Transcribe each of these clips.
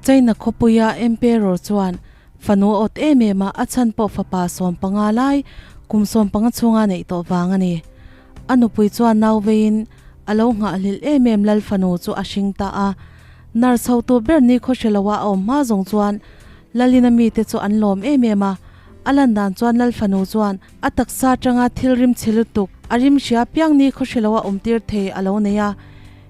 China khawpuia Emperor chuan fanu a awt em em a, a chhan pawh fapa 15 lai kum 15 chhunga neih tawh vang a ni. A nupui chuan nau veiin a lo nghahhlelh em em lal fanu chu a hring ta a. Nurse hotu ber ni khawhre loa a awm hma zawng chuan Lalina mite chu an lawm em em a. A lan dan chuan lal fanu chuan a taksa atanga thil rim chhe lutuk a rim hria piang ni khawhre loa awmtir thei a lo nei a.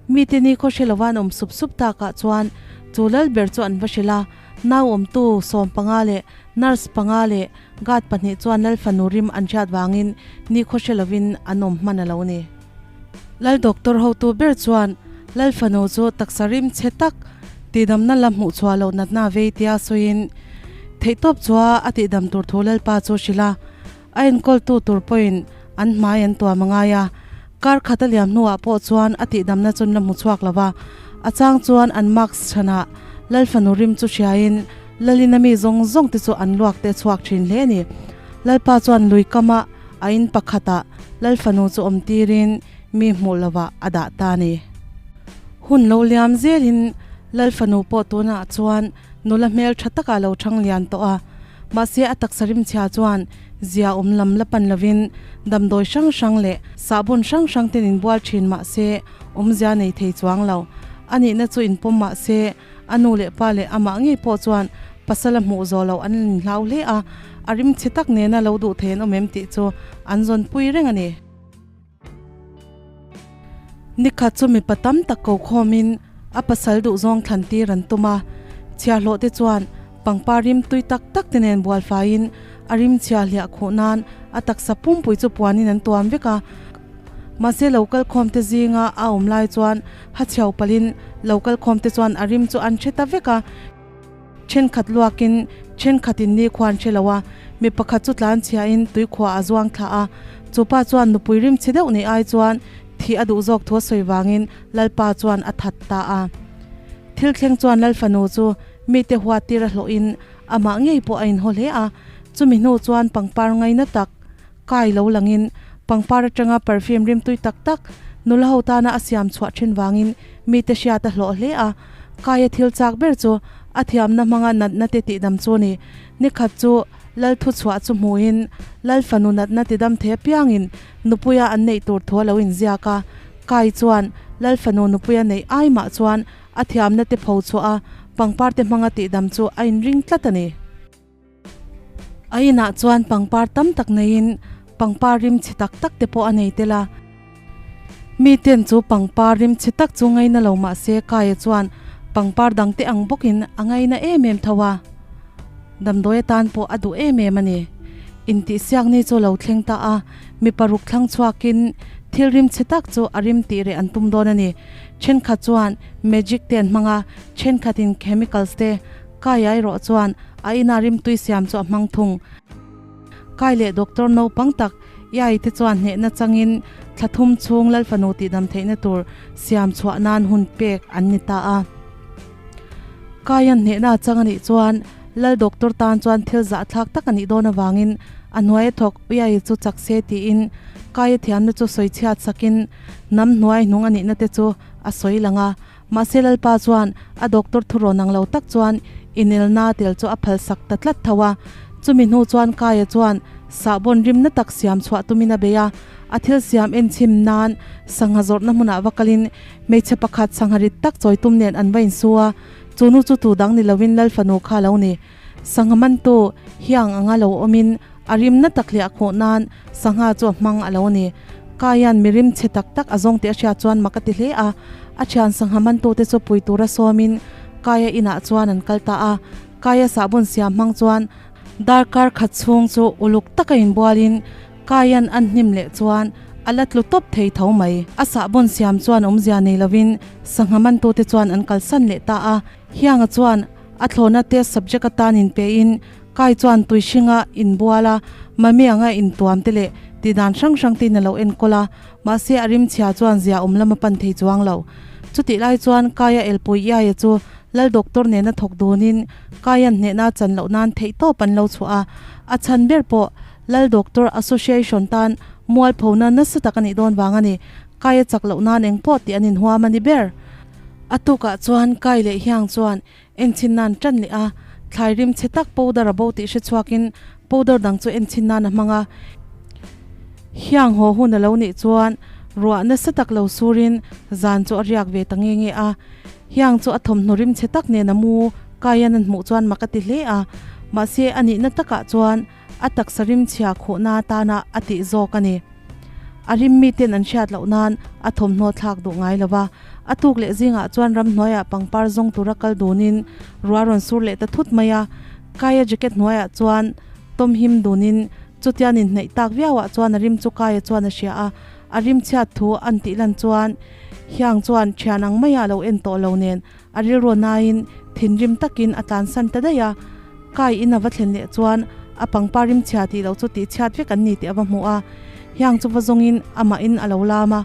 Mite ni khaw hre lova an awm sup sup takah chuan chu lal ber chu an va hrilh a, nau awmtu 15 leh nurse panga leh guard pahnih chuan lal fanu rim an hriat vangin ni khaw hre lovin an awm hman a lo ni. Lal doctor hotu ber chuan lal fanu chu taksa rim chhe tak tihdamna la hmuh chhuah loh natna vei tia sawiin theihtawp chua a tihdam tur thu lalpa chu hrilh a. A enkawltu tur pawhin an hmai an tuam a ngai a, kar khat a liam hnuah pawh chuan a tihdamna chu an la hmu chhuak lo va, a chang chuan an mask chhanah Lal fanu rim chu hriain Lalina mi zawng zawng te chu an luak te chhuak thin hle a ni. Lalpa chuan lui kama a in pakhatah Lal fanu chu awm tirin mi hmuh lovah a dah ta a ni. Hun lo liam zelin Lal fanu pawh tunah chuan nula hmel tha takah lo thang lian tawh a, Mahse a taksa rimchhia chuan zia awm lam la pan lovin damdawi hrang hrang leh sahbawn hrang hrang ten inbual thin mahse awmzia nei thei chuang lo. A nihna chu inpawm mahse a nu leh pa leh amah ngei pawh chuan pasal a hmuh zawh loh an inhlau hle a, a rimchhe tak nena lo duh thei an awm em tih chu an zawnpui reng a ni. Nikhat chu mipa tam tak ko khawmin a pasal duhzawng thlan tir an tum a, chhiahhlawh te chuan pangpar rim tui tak tak te nen bual faiin a rim chhia hliah khuh nan a taksa pumpui chu puanin an tuam vek a. Mahse lo kal khawm te zinga a awm lai chuan ha chhiau palhin lo kal khawm te chuan a rim chu an hre ta vek a. Thenkhat luakin thenkhatin ni khuan hre lo a, mi pakhat chu tlan chhiain tuikhuah a zuang thla a. Chu pa chuan nupui rim chhe deuh nei ai chuan thih a duh zawk thu a sawi vangin Lalpa chuan a that ta a. Thil thleng chuan Lal fanu chu mite huat tir a hlawhin amah ngei pawh a inhaw hle a. Chumi hnu chuan pangpar ngaina tak kai lo langin pangpar atanga perfume rimtui tak tak nula ho tana a siam chhuah thin vangin mite hriat a hlawh hle a. Kaia thil chak ber chu a thiamna hmanga natna te tihdam chu a ni. Nikhat chu Lal thuchhuah chu hmuhin Lal fanu natna tidam thei apiangin nupuia an neih tur thu a lo inziak a. Kai chuan Lal fanu nupuia neih ai mah chuan a thiamna te pho chhuah a, pangpar te hmanga tihdam chu a inring tlat a ni. A inah chuan pangpar tam tak neiin pangpar rim chhe tak tak te pawh a nei tel a. Miten chu pangpar rim chhe tak chu ngaina lo mah se Kaia chuan pangpar dang te ang bawkin a ngaina em em tho a. Damdawi atan pawh a duh em em a ni. Intihsiak ni chu lo thleng ta a, mi paruk thlang chhuakin thil rim chhe tak chu a rim tih reh an tum dawn a ni. Thenkhat chuan magic te an hmang a, thenkhatin chemicals te Kai erawh chuan a ina rimtui siam chu a hmang thung. Kai leh doctor naupang tak Iai te chuan hnehna changin thla thum chhung Lal fanu tihdam theihna tur siam chhuah nan hun pek an ni ta a. Kaian hnehna a chang a nih chuan Lal doctor tan chuan thil zahthlak tak a nih dawn avangin a hnuai a thawk Iai chu chak se tiin Kaia thiamna chu sawi chhiat sakin hnam hnuai hnung a nihna te chu a sawi lang a. Mahse Lalpa chuan a doctor thurawn ang lo tak chuan inelna tel chu a phal sak ta tlat tho a. Chumi hnu chuan Kaia chuan sahbawn rimna tak siam chhuah tumin a bei a. A thil siam enchim nan sangha zawrhna hmunah va kalin hmeichhe pakhat sangha rit tak chawi tum nen an va insu a. Chu nu chu tu dang ni lovin Lal fanu kha a lo ni. Sangha mantu hiang anga lo awmin a rimna tak hliah khawh nan sangha chu a hmang a lo ni. Kaian mi rim chhe tak tak a zawng tih a hriat chuan mak a ti hle a. A thian sangha mantute chu pui tura sawmin Kaia inah chuan an kal ta a. Kaia sahbawn siam hmang chuan darkar khat chhung chu uluk taka inbualin Kaian an hnim leh chuan a la tlu tawp thei tho mai. A sahbawn siam chuan awmzia nei lovin sangha mantute chuan an kalsan leh ta a. Hianga chuan A thlawhna test subject atan inpein Kai chuan tuihringa inbual a, mami anga intuam te leh tihdan hrang hrang te in a lo enkawl a, mahse a rimchhia chuan zia awm lam a pan thei chuang lo. Chutih lai chuan Kaia elpui Iaia chu Lal Doctor nena thawk dunin Kaia'n hnehna chan loh nan theihtawp an lo chhuah a, a chhan ber pawh Lal Doctor Association tan mualphona nasa tak a nih dawn vang a ni. Kaia chak loh nan engpawh tih an inhuam a ni ber. A tukah chuan Kai leh Hiang chuan enchhin nan tan leh a, thlai rim chhe tak powder a bo tih hre chhuakin powder dang chu enchhin nan a hmang a. Hiang haw hun a lo nih chuan ruah nasa tak lo surin zan chu a riak ve ta nge nge a. Hiang chu a thawmhnaw rim chhe tak nen a mu Kaian an hmuh chuan mak a ti hle a, mahse a nihna takah chuan a taksa rimchhia khuhna atana a tih zawk a ni. A rim miten an hriat loh nan a thawmhnaw thlak duh ngai lo va, a tuk leh zingah chuan ramhnuaiah pangpar zawng tura kal dunin ruah rawn sur leh ta thut mai a. Kaia jacket hnuaiah chuan tawm him dunin chutian inhnaih tak viauah chuan a rim chu Kaia chuan a hria a, a rimchhiat thu an tih lan chuan Hiang chuan thian ang maia lo en tawh lo nen A rilru nain thinrim takin a tlansan ta daih a, Kai in a va thlen leh chuan a pangpar rimchhia tih loh chu tihchhiat vek an ni tih a va hmu a, hiang chu va zawngin amahin a lo lam a,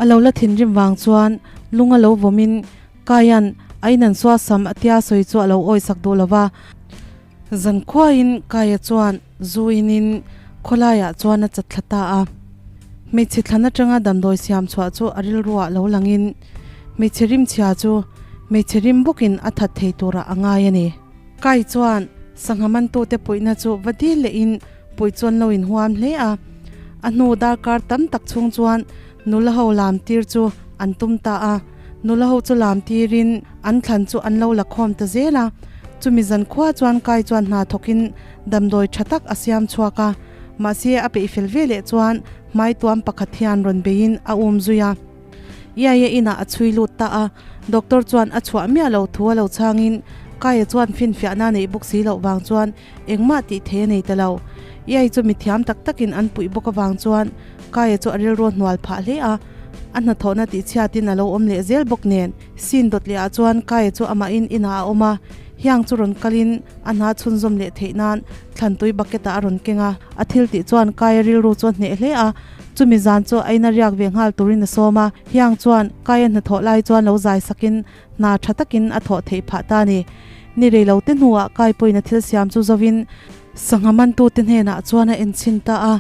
a lo la thinrim vang chuan lung a lo vawmin Kaia'n a in an suasam a tia sawi chu a lo awisak duh lo va. Zankhuain Kaia chuan zu inin khawlaiah chuan a chat thla ta a. Hmeichhe thlan atanga damdawi siam chhuah chu a rilruah lo langin hmeichhe rimchhia chu hmeichhe rim bawkin a that thei turah a ngai a ni. Kai chuan sangha mantute puihna chu va dil lehin puih chuan lo inhuam hle a. A hnu darkar tam tak chhung chuan nula ho lam tir chu an tum ta a. Nula ho chu lam tirin an thlan chu an lo la khawm ta zel a. Chumi zan khua chuan Kai chuan hna thawkin damdawi tha tak a siam chhuak a. Mahse a peih fel ve leh chuan hmai tuam pakhat hian rawn beiin a um zui a. Iaia inah a chhui lut ta a. Doctor chuan a chhuah miah lo thu a lo chhangin Kaia chuan finfiahna a neih bawk si loh vang chuan engmah tih thei a nei ta lo. Iai chu mithiam tak takin an puih bawk avang chuan Kaia chu a rilru hnual phah hle a, a hnathawhna tihchhiatin a lo awm leh zel bawk nen. Sin dawt lehah chuan Kaia chu amahin inah a awm a, hiang chu rawn kalin a hna chhunzawm leh theih nan thlantui bucket ah a rawn keng a. A thil tih chuan Kaia rilru chu a hneh hle a, chumi zan chu a ina riak ve nghal turin a sawm a, hiang chuan Kaia hnathawh lai chuan lo zai sakin hna tha takin a thawh theih phah ta a ni. Ni rei lo te hnuah Kai pawhin a thil siam chu zovin sangha mantute hnenah chuan a enchhin ta a.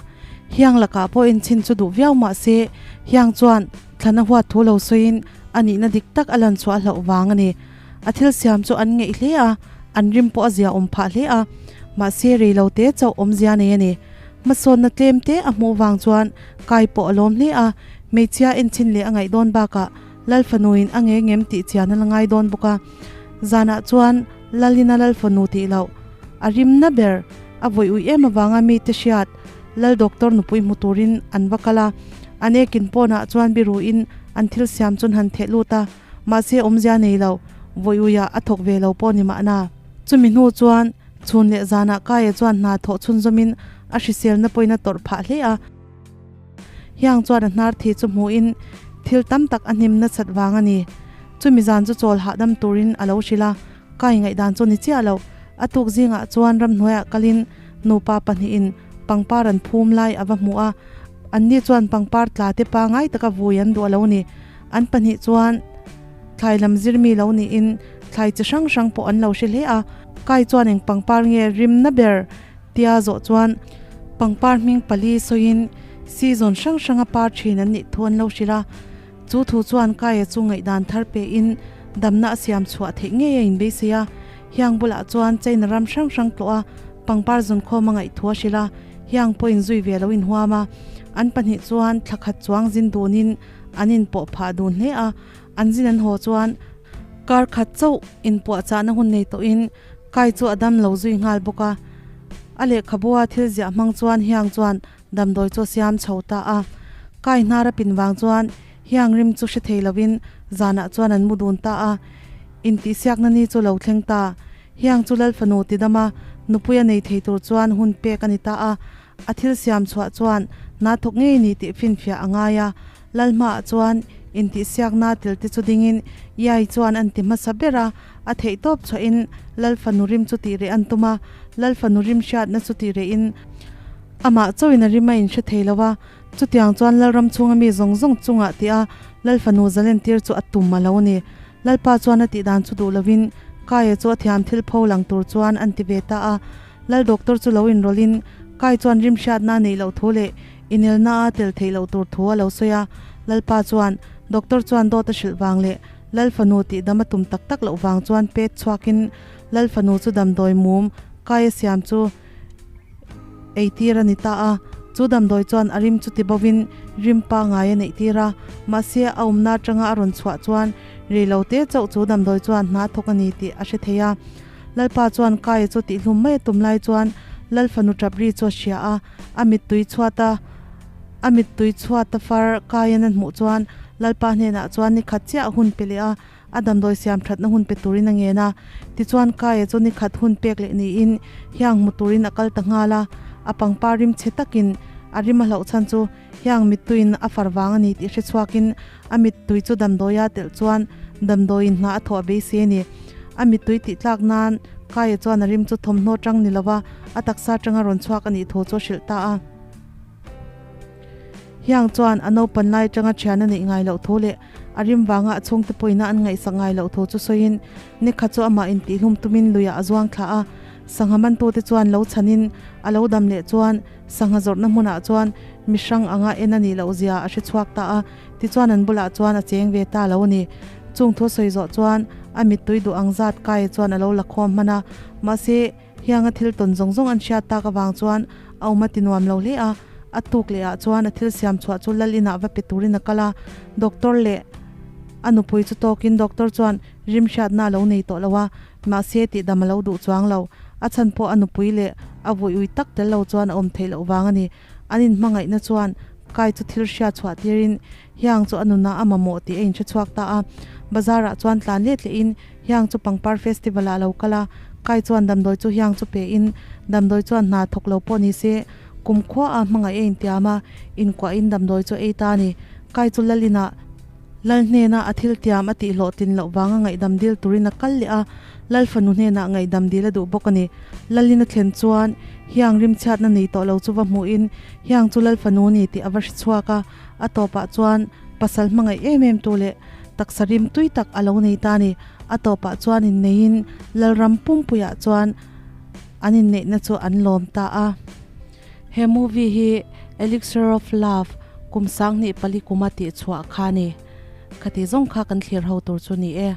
Hiang lakah pawh enchhin chu duh viau mah se, Hiang chuan thlan a huat thu lo sawiin a nihna dik tak a lan chhuah hlauh vang a ni. A thil siam chu an ngeih hle a, an rim pawh a zia awm phah hle a, mahse rei lo te chauh awmzia nei a ni. Hmasawnna tlem te a hmuh vang chuan Kai pawh a lawm hle a, hmeichhia enchhin leh a ngaih dawn bakah Lal fanuin a nge ngem tih chian a la ngai dawn bawk a, zanah chuan Lalina Lal fanu tih loh a rimna ber a vawi ui em avanga mite hriat Lal doctor nupui hmu turin an va kal a, an ekin pawnah chuan biruin an thil siam chuan han theh lut a, mahse awmzia nei lo, vawi uiah a thawk ve lo pawh ni mahna. Chumi hnu chuan chhun leh zanah Kaia chuan hna thawh chhunzawmin a hriselna pawhin a tawrh phah hle a. Hiang chuan a hnar thi chu hmuhin thil tam tak a hnim nasat vang a ni. Chumi zan chu chawl hahdam turin a lo hrilh a, kai ngaihdan chu ni chiah lo. A tuk zingah chuan ramhnuaiah kalin nupa pahnihin pangpar an phum lai a va hmu a, anni chuan pangpar tla te pangai taka vui an duh a lo ni. An pahnih chuan thlai lam zirmi lo niin thlai chi hrang hrang pawh an lo hre hle a, kai chuan eng pangpar nge rimna ber Tia zawh chuan pangpar hming pali sawiin season hrang hranga par thin an nih thu an lo hrilh a, chu thu chuan Kaia chu ngaihdan thar pehin damna a siam chhuah theih ngei a inbeisei a, hiang bulah chuan China ram hrang hrang tlawh a pangpar zawnkhawm a ngaih thu a hrilh a, hiang pawhin zui ve lo inhuam a, an pahnih chuan thla khat chuang zin dunin an inpawh phah dun hle a, an zin an haw chuan kar khat chauh inpuahchahna hun nei tawhin Kai chu a dam lo zui nghal bawk a, a lehkhabua thil ziah hmang chuan Hiang chuan damdawi chu a siam chho ta a. Kai hnar a pin vang chuan Hiang rim chu hre thei lovin zanah chuan an mu dun ta a. Intihsiakna ni chu lo thleng ta. Hiang chu Lal fanu ti dam a, nupui a nei thei tur chuan hun pek a ni ta a. A thil siam chhuah chuan hna thawk ngei ni tih finfiah a ngai a. Lal hmaah chuan intihsiakna tel te chu dingin Iai chuan an ti hmasa ber a, a theih tawp chhuahin Lal fanu rim chu tih reh an tum a, Lal fanu rim hriatna chu tih rehin amah chauhin a rim a inhre thei lo a, chutiang chuan Lal ram chhunga mi zawng zawng chungah tih a Lal fanu zalen tir chu a tum a lo ni. Lalpa chuan a tih dan chu duh lovin Kaia chu a thiam thil pho lang tur chuan an ti ve ta a, Lal doctor chu lo inrawlhin Kai chuan rim hriatna a neih loh thu leh Inelna a tel theih loh tur thu a lo sawi a, Lalpa chuan, Doctor chuan dawt a hrilh vang leh Lal fanu tih dam a tum tak tak loh vang chuan pet chhuakin Lal fanu chu damdawi mum kai a siam chu ei tir a ni ta a. Chu damdawi chuan a rim chu ti bovin rim pangai a neih tir a, mahse a awmna atanga a rawn chhuah chuan rei lo te chauh chu damdawi chuan hna thawk a ni tih a hre thei a. Lalpa chuan Kaia chu tihhlum mai a tum lai chuan Lal fanu tap ri chu a hria a, a mittui chhuat a a mittui chhuat a far Kaian a hmuh chuan Lalpa hnenah chuan ni khat chiah a hun pe leh a, a damdawi siam thatna hun pe turin a ngen a. Tichuan Kaia chu ni khat hun pek leh niin hiang hmu turin a kal ta nghal a, a pangpar rim chhe takin a rim a hlauh chhan chu hiang mittuiin a far vang a ni tih hre chhuakin a mittui chu damdawia telh chuan damdawiin hna a thawh a beisei a ni. A mittui tih tlak nan Kaia chuan a rim chu thawmhnaw tang ni lova a taksa tanga rawn chhuak a nih thu chu a hrilh ta a. Hiang chuan a naupan lai tanga thian a neih ngai loh thu leh a rim vanga a chhungte pawina an ngaihsak ngai loh thu chu sawiin nikhat chu amah intihhlum tumin luiah a zuang thla a. Sangha mantute chuan lo chhanin a lo dam leh chuan sangha zawrhna hmunah chuan mi hrang anga en a nih loh zia a hre chhuak ta a, tichuan an bulah chuan a cheng ve ta lo a ni. Chung thu sawi zawh chuan a mittui duh ang zat kai chuan a lo la khawm hman a, mahse hianga thil tawn zawng zawng an hriat tak avang chuan a awm a ti nuam lo hle a, a tuk leh ah chuan a thil siam chhuah chu lal inah va pe turin a kal a, doctor leh a nupui chu tawkin doctor chuan rim hriatna a lo nei tawh lo a, Mahse tih dam a lo duh chuang lo. A chhan pawh a nupui leh a vui ui tak tel lo chuan a awm theih loh vang a ni. An inhmangaihna chuan Kai chu thil hriat chhuah tirin Hiang chu a nunah a mamawh tih a inhre chhuak ta a. Bazar ah chuan tlan let lehin Hiang chu pangpar festival ah a lo kal a. Kai chuan damdawi chu Hiang chu pe in damdawi chuan hna thawk lo pawh ni se kumkhua a hmangaih a intiam a, inkuahin damdawi chu ei ta a ni. Kai chu Lalin ah. Lal hnena a thil tiam a tih hlawhtlin loh vanga ngaihdam dil turin a kal leh a, Lal fanu hnenah ngaihdam dil a duh bawk a ni. Lalin a thlen chuan hiang rimchhiatna nei tawh lo chu va hmuhin hiang chu Lal fanu ni tih a va hre chhuak a, a tawpah chuan pasal hmangaih em em tu leh taksa rim tui tak a lo nei ta a ni. A tawpah chuan inneihin Lalram pumpuiah chuan an inneihna chu an lawm ta a. He movie hi Elixir of Love kum 2004 kuma tih chhuah kha a ni. Khati zawng kha kan thlir ho tur chu ni e.